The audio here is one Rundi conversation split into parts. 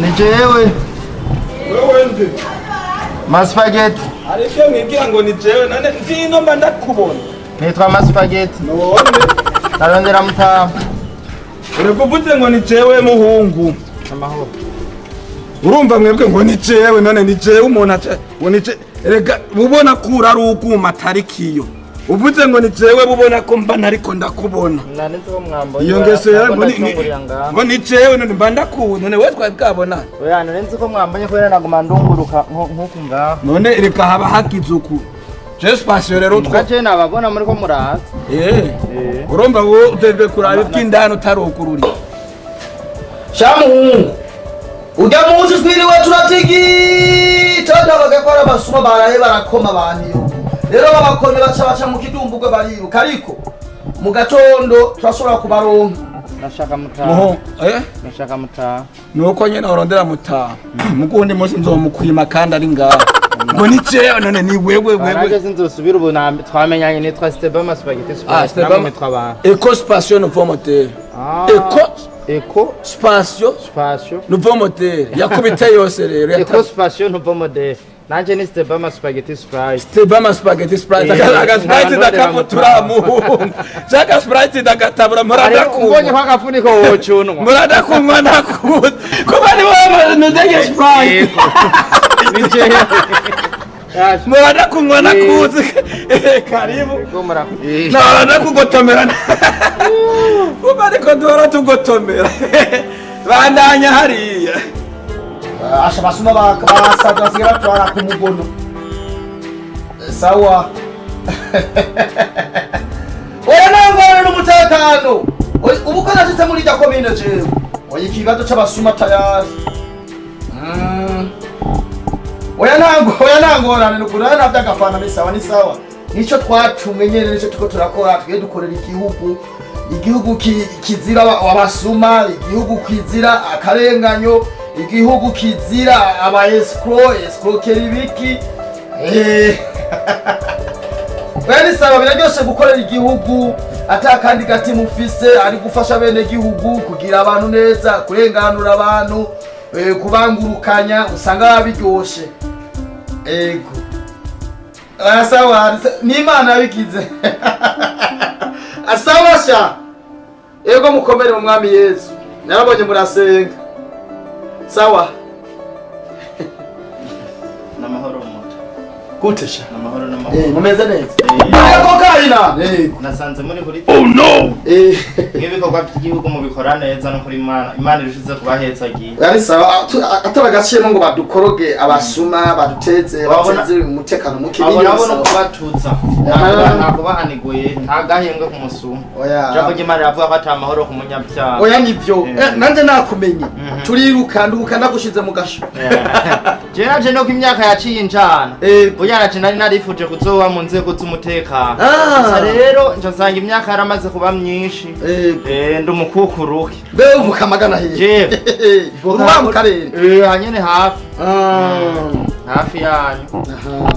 Ni jewe. Wewe nde? Masupageti. Hari ibyo mwibwira ngo ni jewe, none nzino mba ndakubona. Nitwa Masupageti. None? Ndarondera mutaha. Ureka uvuze ngo ni jewe, muhungu. Amahoro. Urumva mwebwe ngo ni jewe, none ni jewe, umuntu aca ngo ni jewe. Rega bubona ko uri uguma atari kiyo. Uvuze ngo ni jewe, bubona ko mba ntariko ndakubona. Nanditse ko mwambonye. Iyo ngeso yawe ngo ni ndacungurira ngaha. Ngo ni jewe, none mba ndakubona, none we twari bwabona? Oya, nari ko mwambonye kubera naguma ndunguruka nk'uku ngaha. None reka haba hagize uku je spatio rero utwo. Gace nababona muri ko muraza. Eh. Urumva wowe utejwe kuraba iby'indani utarugururiye. Shamuhungu, ujya munsi twiriwe turatigita, ndabaga ko ari abasuma baraye barakoma abantu. Iyo rero babakomye baca mu kidumbugwe bariruka, ariko mu gatondo turashobora kubaronka. Nashaka mutaha. Muho eh. Nashaka mutaha. Nuko nyene urondera mutaha, mukundi munsi nzomukwima kandi ari ngaha ngo ni jewe, none ni wewe nanjye wewe. Sinzosubira ubu twamenyanye, nitwa Steba Spaghetti. Ah, Steba. Namwe mwitwa abantu? Eco Spatio Nouveau Moteur. Ah. Eco Eco Spatio Spatio Nouveau Moteur yakubite yose rero. Eco Spatio Nouveau Model. Nanje ni Steba Spaghetti Sprite. Steba Spaghetti Sprite. Eh, Aga Sprite ndakafutura, muhungu, shaka Sprite ndagatabura. Ubonye Muradakunywa. ko agafuniko wocunwa. Muradakunywa, ndakuza kuba ni wowe nuzege Sprite. Yego. Ni jewe. Muradakunywa, nakuzi. Eh, karibu. Yego, Nahora ndakugotomera kuko, ariko duhora tugotomera, bandanya hariya. Asha, abasuma basavye basigaye batwara ku mugono. Sawa, oya, nangorane n'umutekano. Oya, ubu ko nashitse muri irya komine jewe, oya, ikibazo c'abasuma tayari. Oya, ntango, oya, ntangorane nukuri, oya, navyo agafana ni sawa, ni sawa, nico twatumwe nyene, nico turiko turakora. Twe dukorera igihugu, igihugu kizira abasuma, igihugu kizira akarenganyo, igihugu kizira aba escroc, escroquerie, ibiki. Oya, ni sawa, biraryoshe gukorera igihugu ata kandi gati mufise, ari gufasha bene gihugu, kugira abantu neza, kurenganura abantu, kubangurukanya, usanga biba biryoshe. Ego. Oya, sawa, ni Imana yabigize. Asawa sha, ego, mukomere mu Mwami Yesu, narabonye murasenga. Sawa. N'amahoro muto. Gute sha? N'amahoro, n'amahoro. Mumeze neza? Eh. Ego, kayina, ego. Nasanze muri kuri nk'ibikorwa by'igihugu mubikora neza, no kuri Imana, Imana irushize kubahetsagiye. Ari sawa, atari agaciyemo ngo badukoroge abasuma baduteze bateze umutekano muke. Abo Ni nabo sawa. no kubatuza. Ah. Nta kubahaniguye, nta gahembwe ku musuma. Oya. Ijambo ry'Imana riravuga ko ata amahoro ku munyabyaha. Oya, nivyo. Nanje nakumenye. Turiruka, ndubuka ndagushize mu gasho. Jewe naje no ko imyaka yaciye injana. Burya naje nari narifuje kuzoba mu nzego z'umutekano. Ah. Gusa rero nca nsanga imyaka yaramaze kuba myinshi. Ndi umukukuruke. Mbe uvuka amagana hehe? Jewe. Uba mu karere? Eh, hanyene hafi. Ah. Hafi yanyu. Aha.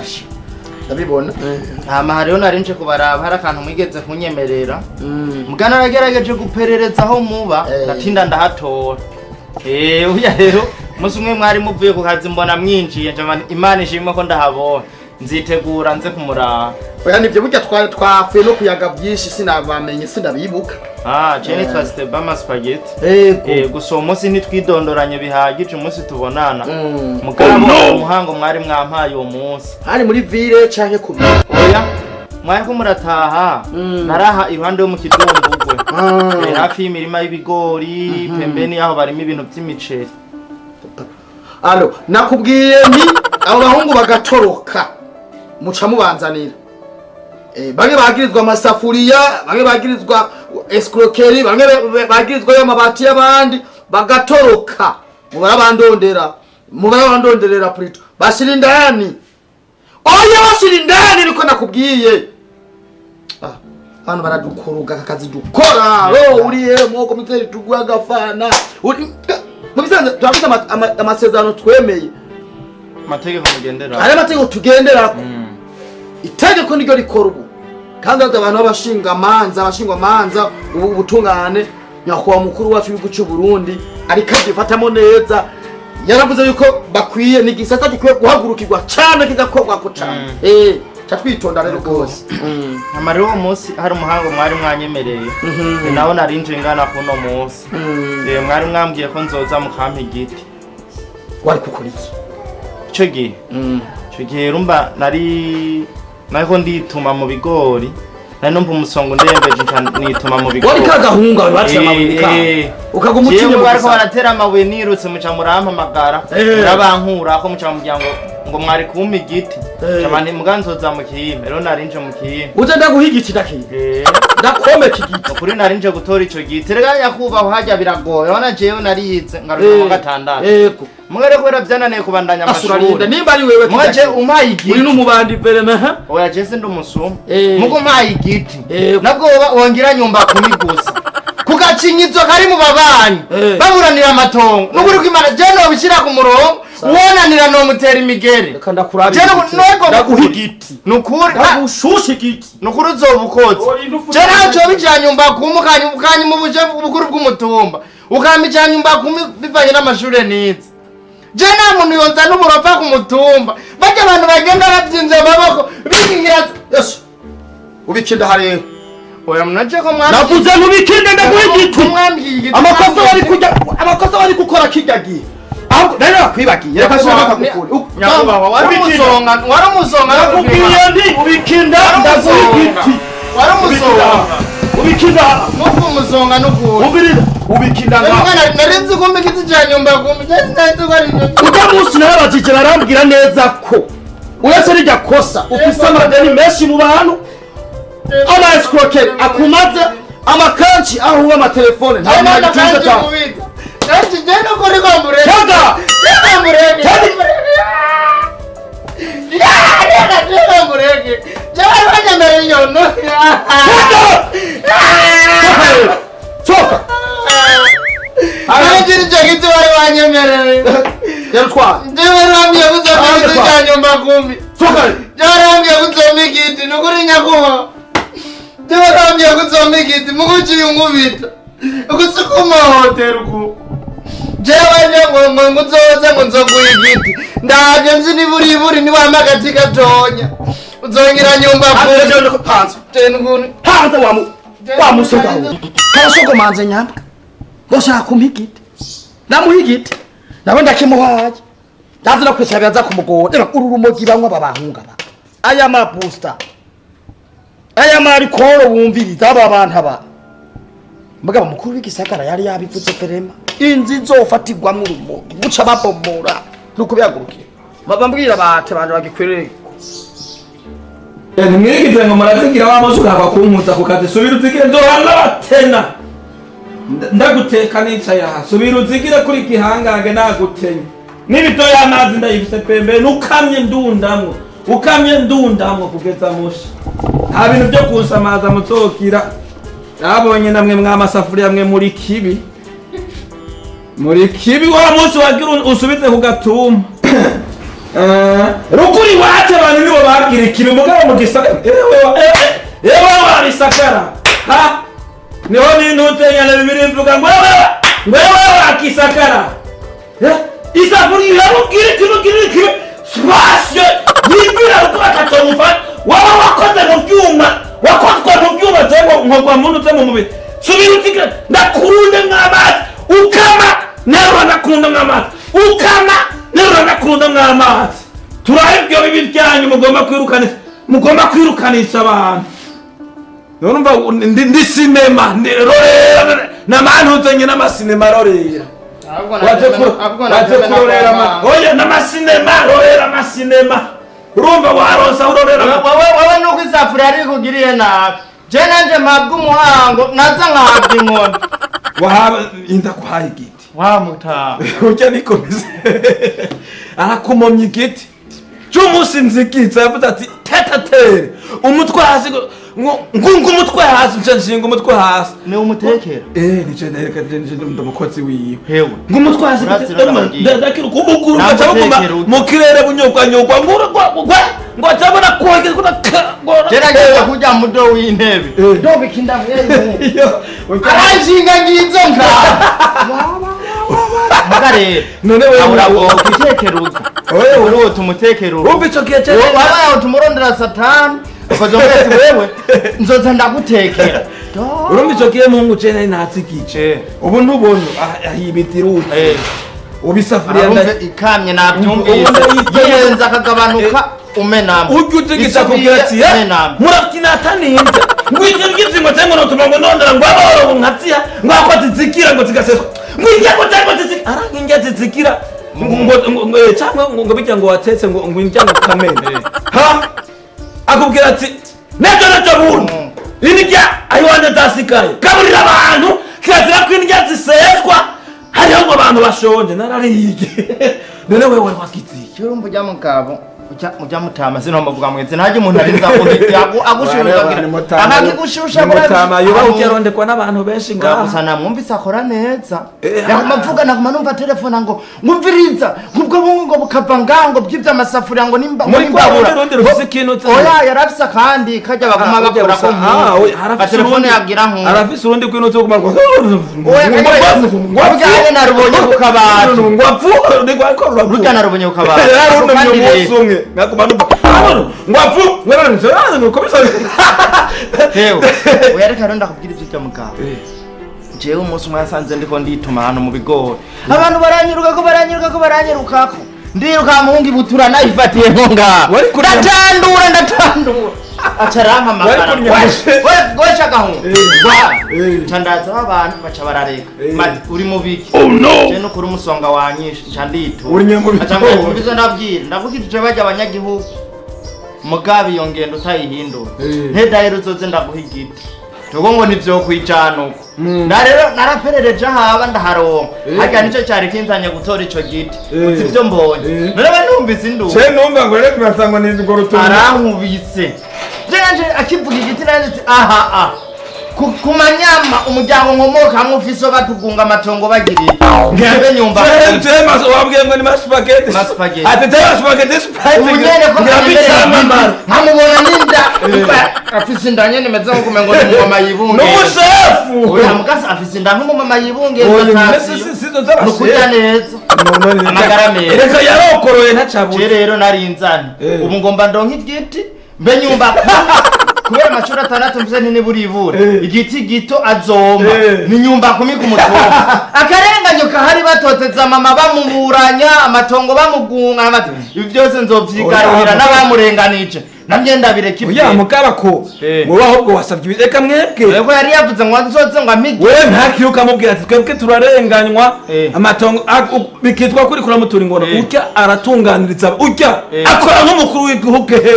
Asha, ndabibona. Hama hariho nari nje kubaraba, hari akantu mwigeze kunyemerera. Mbwa naragerageje guperereza aho muba, ndatinda ndahatora. Uya rero umunsi umwe mwari muvuye ku kazi, mbona mwinjiye, nja Imana ishimwe ko ndahabonye. Nzitegura nze kumuraba. Oya, nivyo, burya twapfuye no kuyaga byinshi, sinabamenye, sinabibuka. Ah, je nitwa Stebama Spaghetti. Ego. Gusa uwo munsi ntitwidondoranye bihagije umunsi tubonana. Mugabo umuhango mwari mwampaye uwo munsi. Hari muri ville canke ku biro? Oya, mwari ko murataha. Naraha iruhande yo mu kidumbugwe. Ah. Hafi y'imirima y'ibigori, pembeni yaho barimo ibintu by'imiceri. Alo, nakubwiye nti abo bahungu bagatoroka muca mubanzanira. Bamwe bagirizwa amasafuriya, bamwe bagirizwa escroquerie, bamwe bagirizwa y'amabati y'abandi, bagatoroka mubarabandondera, mubarabandonderera plutôt, bashira indani. Oya, bashira indani, niko nakubwiye. Ah, hano baradukoroga aka kazi dukora. Oh, uriye mwoko miteri tuguha agafana uri mu bisanzwe turafise amasezerano twemeye. Amategeko mugendera. Hari amategeko tugenderako. Itegeko niryo rikora ubu, kandi hadi abantu b'abashinga amanza, abashingwa amanza ubu, ubutungane, nyakubahwa mukuru wacu w'igihugu cy'u Burundi. Ariko agifatamo neza. Yaravuze yuko bakwiye, ni igisata gikwiye guhagurukirwa cane, kigakorwako cane. Ca twitonda rero rwose. Hama rero uwo munsi hari umuhango mwari mwanyemereye, ni nawo narinje ngana kuno munsi. Mwari mwambwiye ko nzoza mukampa igiti. Wari gukora iki? Ico gihe rumba nari nariko ndituma mu bigori, nari numva umusongo ndembeje, nca nituma mu bigori. Wari kagahunga bateye amabuye ka ukaguma utinye Jewe mu bariko gisaka. baratera amabuye, nirutse, muca murampamagara, murabankurako, muca mubwira ngo mwari kumpa igiti. Cama nti muga nzoza mu kiyime. Rero narinje mu kiyime. Uze ndaguha igiti, ndakiye, ndakomeka igiti. Ukuri narinje gutora ico giti. Rega nyakubahwa, harya biragoye. Urabona jewe narize ngaruka mu gatandatu, muga rero kubera vyananiye kubandanya Asurarinda amashuri, nimba ari wewe. muga je umpaye Uri igiti. n'umubandi vereme ha. Oya, je sindi umusuma. Muga umpaye igiti, nabwo wongira nyumba kumi gusa ku gacinyizo kari mu babanyi baburanira amatongo. Nukuri kw'Imana, je nobishira ku murongo, uwonanira nomutera imigere. Reka ndakurabira Je igiti. nego. Ndaguha igiti. Nukuri Ndagushusha igiti. Nukuri uzoba ukoze. Orinda ufuta. Je ntaco bija nyumba kumi, ukanyuma ubuje bukuru bw'umutumba, ukampa ica nyumba kumi bivanye n'amashure nize. Je nta muntu yonza n'uburofa ku mutumba, barya abantu bagenda bavyimvye amaboko bikingira. Yesu, ubikinda hariya. Oya, munaje ko mwambwiye. Navuze ntubikinde, ndaguha igiti. Mwambwiye igiti. Amakosa wari kujya, amakosa wari gukora kijya gihe, ahubwo nari nakwibagiye. Reka sinabaka gukura. Nyakubahwa, wari umusonga, wari umusonga. Nakubwiye ndi ubikinda, ndaguha igiti. Wari umusonga. Ubikinda. Nuko umusonga n'ukuri. Ubirira, ubikinda Rero ngaho. mwana, nari nzi ko igiti ca nyumba kumi, je sinari nzi ko ari ico. Ujya munsi narabajije, barambwira neza ko uretse rijya kosa ufise amadeni menshi mu bantu, ama escroquerie akumaze amakanci, aho uba amatelefone nta Je muntu nta agitunze kanji cyane. mubita. Kanji je nukuri ko mureke. Cyaga! Je ko mureke. Cyaga! Ya, reka je ko mureke. Je bari banyemereye iyo no. Soka! Soka! Nari icyo giti bari banyemereye. Yarutwara. Je bari bambwiye ko uzompa igiti cya nyumba kumi. Soka! Je bari bambwiye ko uzompa igiti, nukuri nyakubahwa. Je bari bambwiye ko uzompa igiti, muguciye unkubita. Ugusuka umuhohotera uku. Jewe nje ngo uzoze ngo nzoguha igiti, ndaje nzi niburiburi niwampa agati gatonya uzongera nyumba kumi. Hanze! Tenguni. Hanze wa wa musoga we! Karasogomanze nyambwa ngo shaka kumpa igiti, ndamuha igiti nawe ndakimuhaye, ndazi no kwicara biraza kumugora. Reba uru rumogi banywa, aba bahunga ba aya mabusta, aya marikoro wumviriza aba bantu aba. Mugabo mukuru w'igisagara yari yabivuze verema, inzu izofatirwamwo urumogi guca babomora nuko bihagurukira bambwira bate banje bagikwereye. Ntimwigize ngo murazigira wa munsi ukahava kumpuza ku kazi. Subira uzigire, ndohana batena ndaguteka nicaye aha. Subira uzigire kuri gihangange, nagutenye n'ibito y'amazi ndayifise pembeni. Ukamye ndundamwo, ukamye ndundamwo kugeza mushi. Nta bintu byo kunsamaza muzokira. Nabonye namwe mwamasafuriya mwe, muri kibi, muri kibi. Wa munsi wagira usubize ku gatumba. Ruguru iwacu abantu nibo babwira ikibi, mugabo mu gisagara ewe ewe wabisakara ha niho n'intutenyana bibiri bivuga ngo ewe, ngo ewe wakisakara. Isafuriya iramubwira ikintu gira ikibi spasyo yibwira uko batatomufata. Waba wakoze mu byuma, wakozwe mu byuma, jewe nkogwa muntu uze mu mubiri. Subira uzigire, ndakurunde mw'amazi ukama nerura, ndakunda mw'amazi ukama nerura, ndakunda mw'amazi. Turabe ibyo bibi byanyu mugomba kwirukanisha, mugomba kwirukanisha abantu. Urumva ndi sinema rorera namantuzenye n'amasinema rorera. Waje kurorera oya n'amasinema, rorera amasinema. Urumva waronsa urorera. Wewe nuko isafuriya ari kugiriye nabi, je nanje mpabwa umuhango naza nkahabwa inkoni. Wahaba indakuhaye igiti. Wa mutaha. Urya nikomeze arakomomya igiti cy'umunsi nzigiza, yavuze ati tetatere umutwe hasi ngunga umutwe hasi, nce nshinga umutwe hasi. Ni umutekera? Nice nereka nje ndamukozi wiwe. Hewe. Ngumutwe hasi. Urazi rero ndababwiye. Ndakira ukuguru ngaca buguma Namutekera ute? mu kirere bunyogwanyogwa ngura ngo acabona kogeza Gerageza kurya mudo w'intebe. Ndobikinda. Aranshinga ngizo nka. Muga rero None wewe abura gutekera urugo. Wewe Uri tumutekera urugo. Urumva ico gihe Wowe waba tumurondera satani ukazombwira ati wewe nzoza ndagutekera. Urumva ico gihe muhungu je nari natsikije. Ubu ntubona ahibitira uti ubu isafuriya Arumve ikamye nabyumvise. Ubu Yihenze akagabanuka umenamo. Ujya utigita kubwira ati umenamo. Murakinataninze ngo ivyo ngizi ngo cyangwa notuma ngo nondera ngo aboro ngo nkatsiya ngo ako zizikira ngo zigaseswa ngo indya ngo cyangwa zizikira aranga indya zizikira ngo ngo cyangwa ngo bijya ngo watetse ngo indya ngo kamene ha akubwira ati nejo nejo bundi indya ayiwanje zasigaye gaburira abantu kirazira ko indya ziseswa hariho ngo abantu bashonje narariye. None wewe wakiziye? Urumva ujya mugabo ujya mutama sinomuvuga mwese ntajya umuntu arinza agushusha akakigushusha. Mutama yuba ukerondekwa n'abantu benshi ngaha. Gusa namwumvise akora neza. Naguma mvuga, naguma numva telefone ngo ngumviriza ngubwo bungu ngo bukava ngaho ngo byivye amasafuriya ngo nimba Muri kwa rundi rundi rufise ikintu Oya, yarafise akandi kajya baguma bakora ko Harafise telefone urundi- yagira nku Arafise urundi kwintu cyo kumara. Oya, kajya narubonye ku kabati. Ngo apfu ni kwa ko ruravu. Rujya narubonye ku kabati. Yararunamye Kandi umunsi rero umwe ngakuma numva ngo apfu ngo ngo komisa. Hewe, oya, reka rero ndakubwira ivyo mugabo. Jewe umunsi umwe yasanze ndiko ndituma hano mu bigori, abantu baranyirukako, baranyirukako, baranyirukako, ndiruka muhungu ibutura nayifatiye nko ngaho. Wari kurya- Ndatandura, ndatandura, aca arampamagara. Wari kurya- Gwesha gahungu. Eh. Nca ndazaho abantu baca barareka. Bati uri mu biki? Je nukuri umusonga wanyishe nca nditura. Uri mu Aca bigori. mbwira ati, ndabwira ndavugije bajya abanyagihugu mugabe iyo ngendo utayihindura ntedahera uzoze ndaguha igiti tuko ngo ntivyokwijana uko. Na rero naraperereje ahaba ndaharonka harya nico cari kinzanye gutora ico giti. Uzi ivyo mbonye? None numvise induru. Ce numva ngo rero turasangwa n'ingo rutunga. Arankubise je nanje akivuga igiti nanje ati aha aha ku manyama umuryango nkomokamwo ufise batugunga amatongo bagiriye ngebe nyumva. Je mas wabwiye ngo ni masupageti. Masupageti. Ati te masupageti spaghetti. Ubu nyene ko ngira nkamubona n'inda afise inda nyene imeze nko kumengo ni umumama yibunge. N'umushefu. Oya mugasa afise inda nk'umumama yibunge. Oya, mbese si zo z'abashefu. Nukurya neza, amagara meza. Reka yarokoroye ntacabuze. Je rero narinzanye. Ubu ngomba ndonke igiti mbe nyumba kubera amashuri 6 mfise niniburibure. Igiti gito azomba ni nyumba kumi ku mutumba. Akarenganyo kahari batoteza mama bamuburanya amatongo bamugunga ibi byose nzovyigarurira Oya, n'abamurenganije namye ndabireka. Oya Ibyo mugaba ko wowe ahubwo wasabye reka mwebwe. Yego, yari yavuze ngo nzoze ngo amige. Wewe ntakiruka amubwira ati twebwe turarenganywa amatongo bikitwa kuri kuramutura ingono. Urya aratunganiriza urya akora nk'umukuru w'igihugu hehe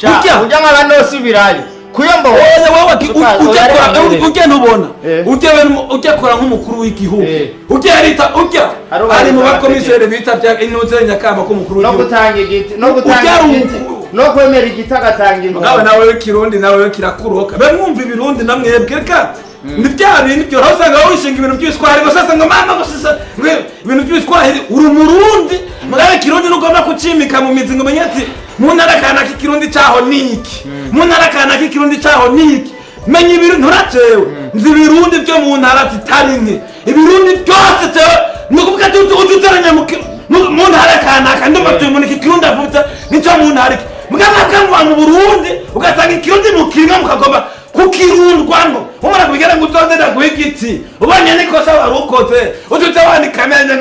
urya. Urya nkaba nosubirayo kuyombo. Oya wowe Oya, urya reka akora mbere. urya ntubona urya we urya akora nk'umukuru w'igihugu urya yarita urya Hari ari mu ubarita bakomiseri bita bya intuze nyakamba k'umukuru no w'igihugu. gutanga igiti no gutanga Urya ari igiti no kwemera igiti agatanga Mugabe ingono. nawe w'ikirundi nawe kirakuroka be mwumva ibirundi namwebwe reka ni bya bintu byo aho usanga wishinga ibintu by'ibiswahili gusa ngo mama gusa ngo ibintu by'ibiswahili uri umurundi mugabe ikirundi ntugomba kucimika mu mizi ngo umenye ati mu ntara kanaka ikirundi cyaho ni iki, mu ntara kanaka ikirundi cyaho ni iki. Menya ibirundi nturacewe nzi ibirundi byo mu ntara zitari nke ibirundi byose cewe ni ukuvuga ati ujye uteranya mu ntara kanaka ndumva tuye umuntu iki kirundi avuze nicyo mu ntara iki mugabo mu Burundi ugasanga ikirundi mukimwe mukagomba kukirundwamo umara kubigera ngo utonde ndaguha igiti ubonye nikosa wari ukoze ujye uza wandika amenyo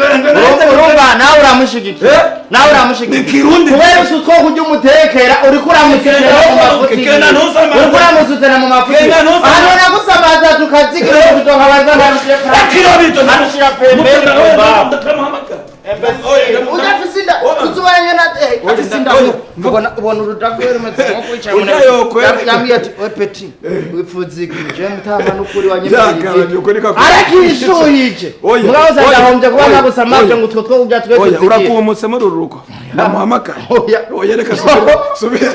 Urumva nawe uramushigikiye. Nawe uramushigikiye. Ni Kirundi. Kubera usu two kurya umutekera uriko uramusutera mu mafuti. Kena ntusamaze. Uriko uramusutera mu mafuti. Kena ntusamaze. Ahantu nagusamaza tukazikira kutoka baza akirobito Arashira pembeni kumbavu. ndamuhamagara. Udafise inda uzubanye na afise inda ubona ubona urudago rumeze nko kwicara mu Urya yokwera. Yambwiye ati we petit wifuza iki je mutama n'ukuri Byagabanye ukuri wanyemeye kako- arakishuhije. Oya, Mugabo oya, usanga kuba oya, nagusamaje oya. ngo utwo two kurya twe Oya tuzigiye. urakumutse muri uru rugo ndamuhamagara. Oya. Oya reka subira subira.